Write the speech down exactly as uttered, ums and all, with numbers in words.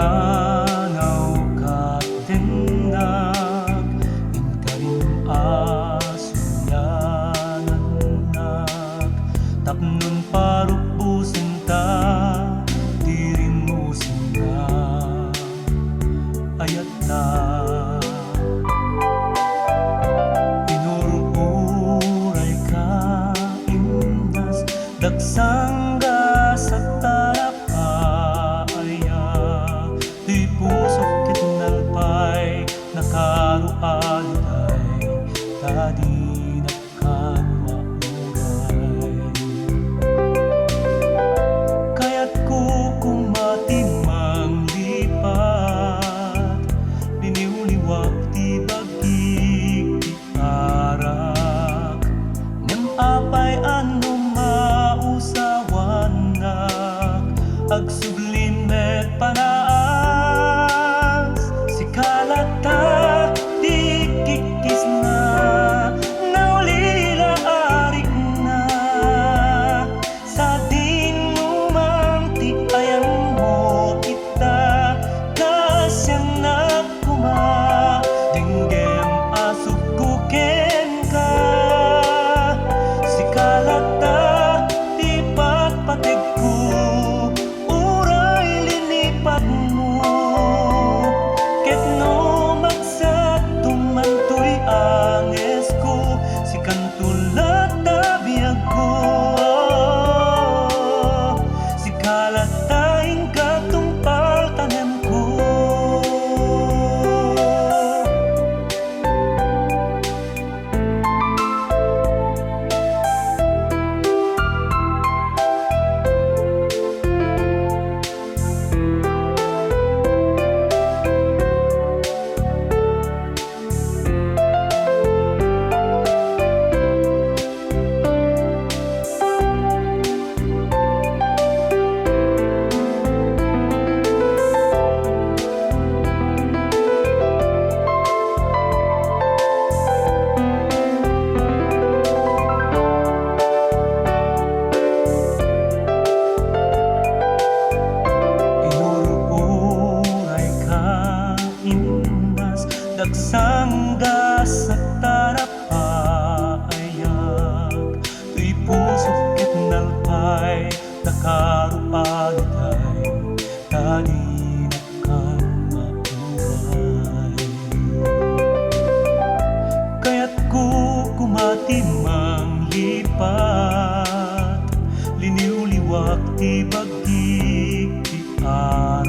Anaw ket tennak, inkarim a suyanannak, tapnon parukbusen ta, ti rimmusen nga ayatta. Inur-urayka, Indas, dagsangga sa tarap a ayat, ti pusok ket nalpay, nakaro a litay, ta dinak kan mauray. Kayatko koma ti manglipat, liniwliwak ti bagik ti arak. Ngem apay a no mausawannak, agsubli met panaas. Sika latta ti kikkisna, naulila a rikna. Sadin no man ti ayanmo ita, naasiannak koma, denggem a subko kenka. Sika latta ti patpategko, uray linipatmo. Ket no magsatto man toy angesko, sikanto latta biagko. Sika latta inka tungpal tanemko. Inur-urayka, Indas, dagsangga sa tarap a ayat, toy pusok ket nalpay, nakaro a litay, ta dinak kan mauray. Kayatko koma ti manglipat, liniwliwak ti bagik ti arak.